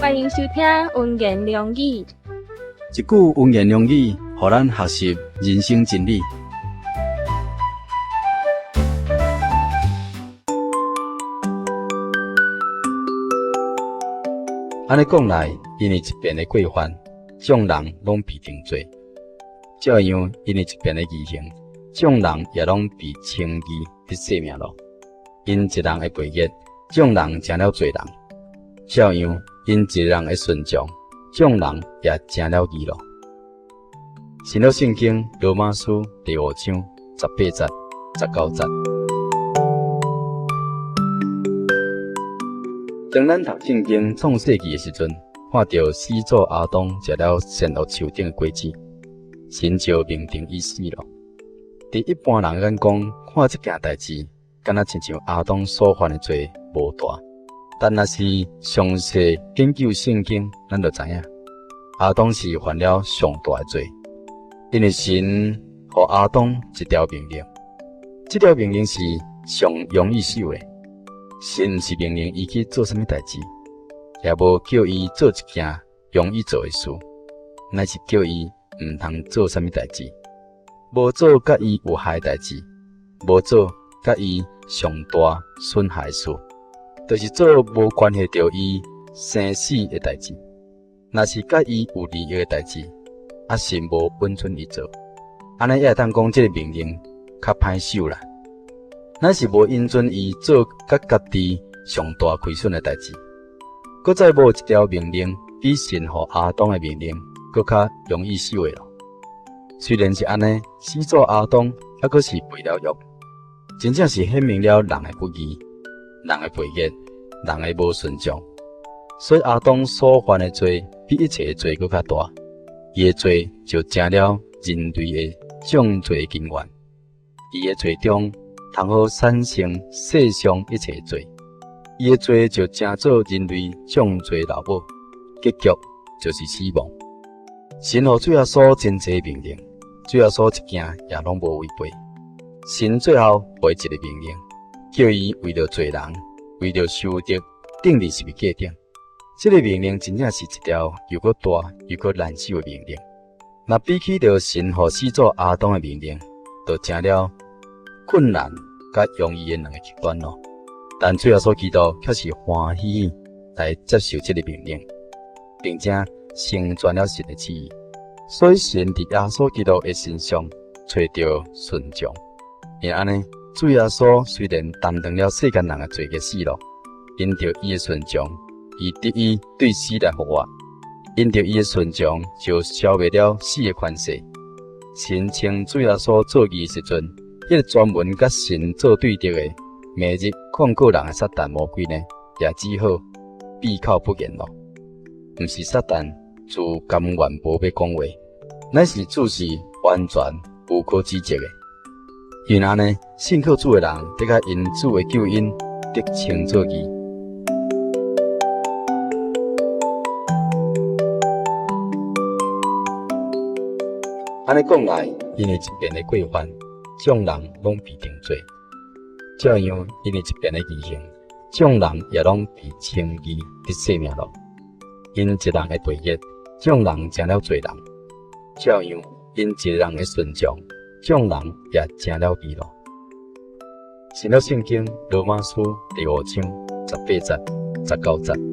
歡迎收聽溫言良語。一句溫言良語，予咱學習人生真理。按呢講來，因為一遍的過犯，眾人攏被定罪；照樣，因為一遍的義行，眾人也攏被稱義得生命咯。因一人的背逆，眾人成了罪人；照樣，因一人的順從，眾人也成了義咯。新約聖經羅馬書第五章十八節、十九節。當咱讀聖經創世記的時陣，看著始祖亞當食了善惡樹頂的果子，神就命定伊死咯。佇一般人眼光看這件代誌，敢若親像亞當所犯的罪無大，但若是詳細研究聖經，咱就知影亞當是犯了上大的罪，因為神予亞當一條命令，這條命令是上容易守的。神毋是命令伊去做啥物代誌，也無叫伊做一件容易做的事，乃是叫伊毋通做啥物代誌，無做佮伊有害的代誌，無做佮伊上大損害的事，就是做無關係著伊生死的代誌。若是佮伊有利益的代誌，啊，神無允准伊做，按呢也會當講這个命令較歹守啦。乃是無允准伊做佮家己上大虧損的代誌，閣再無一條命令比神予亞當的命令閣較容易守的咯。雖然是按呢，始祖亞當猶閣是背了約，真正是顯明了人的不義、人的背逆、人的無順從。所以亞當所犯的罪比一切的罪閣較大，伊的罪就成了人類的眾罪根源。伊的罪中通好產生世上一切罪，伊的罪就成做人類眾罪老母，結局就是死亡。神予主耶穌真濟命令，主耶穌一件也攏無違背。神最後予伊一个命令，叫伊為著罪人，為著受敵，釘佇十字架頂。這个命令真正是一條又閣大又閣難守的命令。若比起著神予始祖亞當的命令，就成了困難佮容易的兩个極端咯。但主耶穌基督卻是歡喜來接受這个命令，並且成全了神的旨意。所以神佇耶穌基督的身上揣著順從。因按呢，主耶穌雖然擔當了世間人的罪孽死咯，因著伊的順從，伊得以對死來復活；因著伊的順從，就消滅了死的權勢。神稱主耶穌做義的時陣，彼个專門佮神做對敵的、每日控告人的撒旦魔鬼呢，也只好閉口不言咯。毋是撒旦自甘願無欲講話，乃是主是完全無可指責的。因按呢，信靠主的人，得較因主的救恩得稱做義。按呢講來，因為一遍的過犯，眾人攏被定罪；照樣，因為一遍的義行，眾人也攏被稱義得生命咯。因一人的背逆，眾人成了罪人；照樣，因一人的順從，眾人也成了義咯。新約聖經羅馬書第五章十八節、十九節。